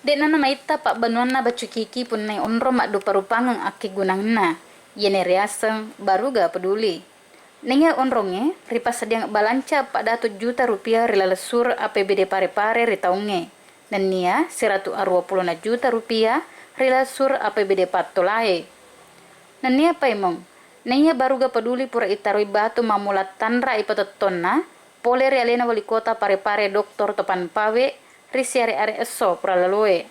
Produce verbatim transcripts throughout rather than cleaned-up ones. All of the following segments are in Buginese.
De'na namaitta pabbanuanna Bacukiki punnai onrong maddupa-rupangeng akkegunangenna, iyana riaseng Baruga Peduli. Naiya onrongngé ripassadiang balanca paddatu juta rupiah ri laleng sur A P B D Pare-Pare ri taungngé, nennia siratu aruwa pulona juta rupiah ri laleng sur A P B D Pattolaé. Nennia paimeng, naiya Baruga Peduli pura itaroi batu mammulang tanra ipatettonna polé ri aléna Walikota Pare-Pare Doktor Topan Pawe ri siare-are esso pura laloé.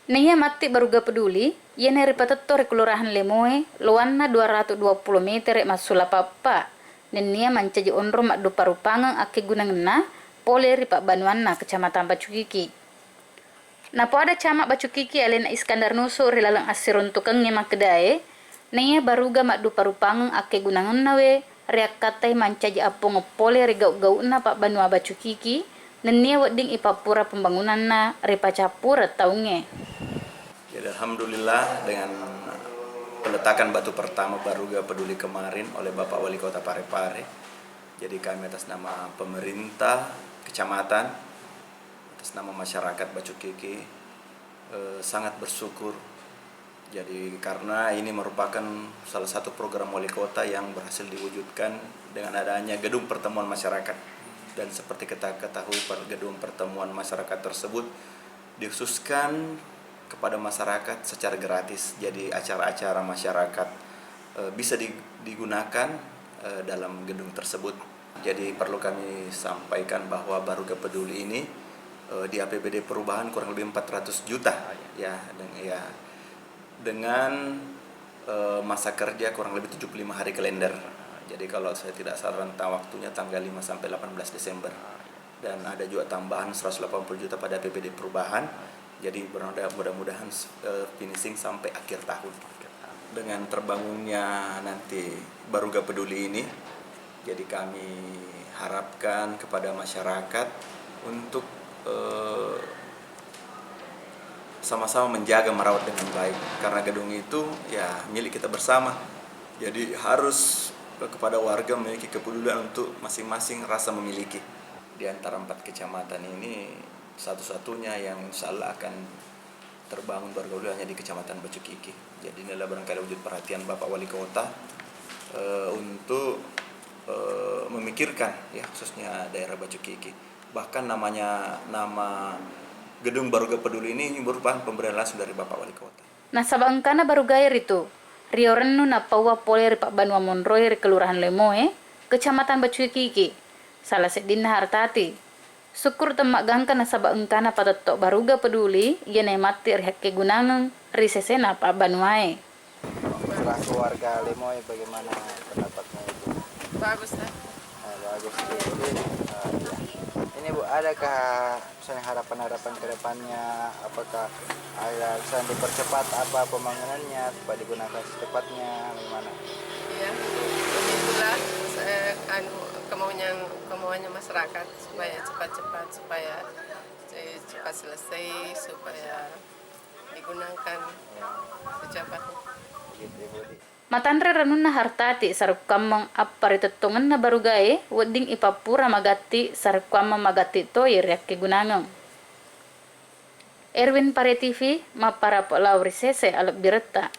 Naiya matti Baruga Peduli, iyana ripatetto ri Kelurahan Lemoé, loanna dua ratu dua pulo métere massulapa eppa, nennia mancaji onrong maddupa-rupangeng akkegunangenna polé ri pabbanuanna Kecamatan Bacukiki. Napoada Camat Bacukiki aléna Iskandar Nusu ri laleng assiruntukengngé makkedaé, naiya Baruga maddupa-rupangeng akkegunangennawé riakkattai mancaji appongeng polé ri gau-gau'na pabbanua Bacukiki, nennia wedding ipappura pembangunanna ripacappureng taungngé. Jadi, alhamdulillah, dengan peletakan batu pertama Baruga Peduli kemarin oleh Bapak Wali Kota Parepare, jadi kami atas nama pemerintah kecamatan, atas nama masyarakat Bacukiki, eh, sangat bersyukur. Jadi, karena ini merupakan salah satu program wali kota yang berhasil diwujudkan dengan adanya gedung pertemuan masyarakat. Dan seperti kita ketahui, per-, gedung pertemuan masyarakat tersebut dikhususkan kepada masyarakat secara gratis. Jadi, acara-acara masyarakat, eh, bisa di-, digunakan, eh, dalam gedung tersebut. Jadi, perlu kami sampaikan bahwa Baruga Peduli ini, eh, di A P B D perubahan kurang lebih empat ratus juta, ya, deng-, ya, dengan, eh, masa kerja kurang lebih tujuh puluh lima hari kalender. Jadi, kalau saya tidak salah, rentang waktunya tanggal lima sampai delapan belas Desember. Dan ada juga tambahan seratus delapan puluh juta pada A P B D perubahan. Jadi, mudah-, mudah-mudahan, eh, finishing sampai akhir tahun. Dengan terbangunnya nanti Baruga Peduli ini, jadi kami harapkan kepada masyarakat untuk, eh, sama-sama menjaga, merawat dengan baik. Karena gedung itu, ya, milik kita bersama. Jadi, harus kepada warga memiliki kepedulian untuk masing-masing rasa memiliki. Di antara empat kecamatan ini, satu-satunya yang insya Allah akan terbangun Baruga Peduli hanya di Kecamatan Bacukiki. Jadi, inilah barangkali wujud perhatian Bapak Wali Kota, eh, untuk, eh, memikirkan, ya, khususnya daerah Bacukiki. Bahkan namanya, nama gedung Baruga Peduli ini merupakan pemberian langsung dari Bapak Wali Kota. Nasaba engkana Barugaé ritu, riorennu napaua polé ri pabbanua monroé ri Kelurahan Lemoé, Kecamatan Bacukiki, sala seddinna Hartati. Sukkuru temmaggangka nasaba engkana patetto Baruga Peduli, iyanaé matti rihakkegunangeng ri séséna pabbanuaé. Selaku warga Lemoé, bagaimana pendapatnya, Ibu? Bagus, eh. Eh, bagus, Ibu. Jadi, eh, iya. Ini, Bu, adakah misalnya harapan-harapan ke depannya, apakah ada misalnya dipercepat apa pembangunannya, supaya digunakan secepatnya, bagaimana? Iya, begitulah, eh, anu, kemaunya, kemauannya masyarakat supaya cepat-cepat, supaya, eh, cepat selesai, supaya digunakan secepatnya. Begitu, Ibu. Matanre renunna Hartati sarekkuammeng apparitettongenna Barugaé wedding ipappura magatti sarekkuammeng magatti toi riakkegunangeng. Erwin Pare T V, mapparapo lao ri sese alebbiretta.